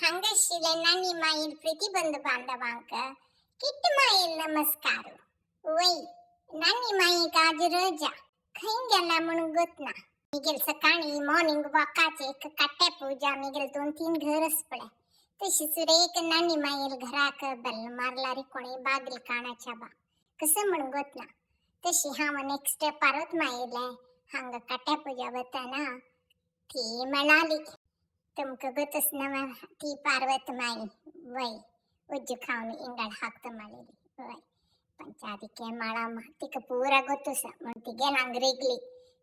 हांगाशिल्ले नानी माईल प्रीती बांधवांक किट माईल नमस्कार. वय नानी माई आज रजा, खंय गेला म्हणून गोत ना. मिगेल सकाळी मॉर्निंग वॉकाचे एक काट्या पूजा मिगेल 2-3 घरच पळे. तशी सुरेख नानी माईल घराक बेल मारला रे कोणी बागल काणाच्या बा कसं म्हणून गोत ना. तशी हांव नेक्स्ट पारत माईले हांगा काट्या पूजा वतना ती म्हणाली तुमकां गोतच ना ती पार्वत माई वय उज्जू खावन इंगाळ हाकता माळेली वय पंचादिके माळा तिका पुरा गोतुस म्हण ती गेलांग रिगली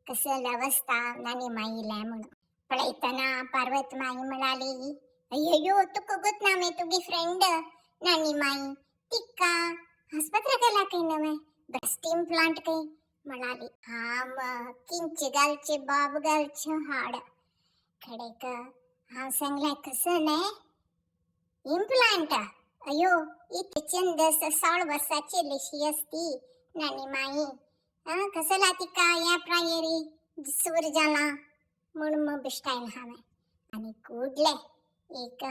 कसं अवस्था नानी माईला म्हणून. पळयतना पार्वत माई म्हणाली अय्यो तुका गोत ना मे तुगी फ्रेंड नानी माई तिका आस्पत्रे गेला काय नवे ब्रेस्ट इम्प्लांट काय म्हणाली. हा मग किंच घालचे बाब घालचे हाड खडेक हांव सांगलें कसं न्हय इम्प्लांट अयो इतके चंद 16 वर्साची लेशी असती नानी माई कसला तिका या प्रायरी सूर जाला म्हणून मग बिश्टायन हांवें आनी कुडले एक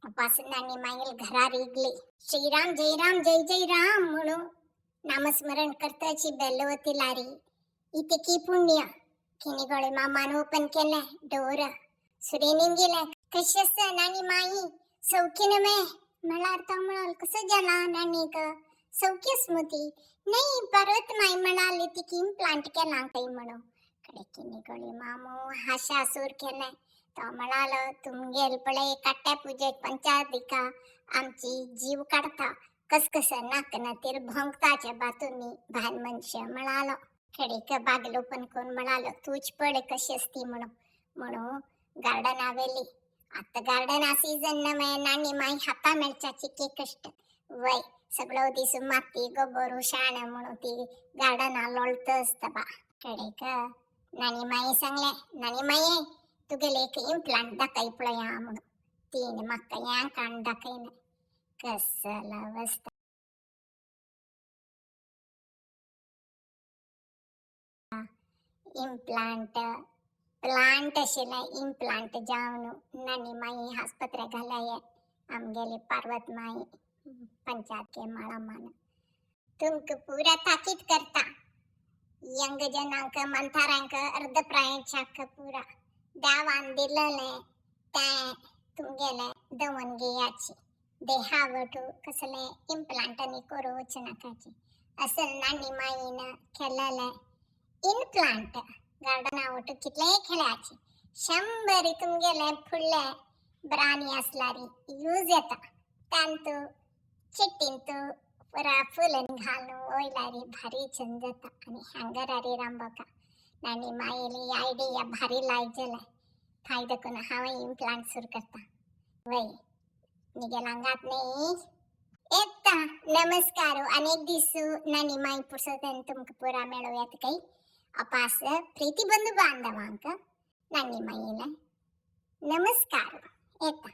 उपास नानी माईल घरा रिगली. श्रीराम जय राम जय जय राम म्हणून नामस्मरण करताची बेलवती लारी इतकी पुण्य किनीगोळे मामान ओपन केलें डोर सुरेनीन गेले कशी आसा नानी माई सौख्य नव्हे म्हळ्यार तो म्हणाल कसं जाला नानीक सौख्य स्मृती नाही परत माई म्हणाली ती इम्प्लांट केला काही म्हणून. कडे किनीगोळे मामू हाशा सूर केलें तो म्हणालो तुमगेल पळय काट्या पुजेक पंचादिका आमची जीव काडता कस नाक ना भोंगताचे बा तुमी भान मनशे म्हणालो. खेडेक बागलो पण कोण म्हणालो तूच पळय कशी असती म्हणून म्हणून गार्डन आवेली. आता गार्डन सीझन नवे नानी माई हाता मेळच्याची की कष्ट वय सगळो दीस माती गोबर शाण म्हणून ती गार्डना लोळत असता बा. कडेक नानी माई सांगले नानी माई तुगेले एक इम्प्लांट दाखय पळया म्हणून तीन म्हाका या काण दाखयलें कसला अवस्था इम्प्लांट प्लांट आशिल्लें इम्प्लांट जावन नानी माई आस्पत्रे घालाय आमगेली पार्वत माई पंचायत माळा मान तुमकां पुरा ताकीद करता यंग जनांक म्हाताऱ्यांक अर्धप्रायांच्याक पुरा देवान दिलेलें तें तुमगेलें दवन घेयाची देहावटू कसलें इम्प्लांट आनी करूंक नाकाची असल नानी माईन केलेलें इम्प्लांट गार्डना वटू कितलेंय खेळाची 100 तुमगेले फुडले ब्रानी आसल्यार यूज येता. तांतू चिट्टींतू पुरा फुलन घालून वयल्यार भारी छंद जाता आनी हँगरारी रांबोका नानी माईली आयडिया भारी लायक जालें फायदो करून हांव इम्प्लांट सुरू करता वय मिगेल आंगात न्ही येता. नमस्कार अनेक दीस नानी माई पुरसोतेन तुमकां पुरा मेळोवया काय अपास प्रीती बंधू बांधवांक नानी माईला नमस्कार येता.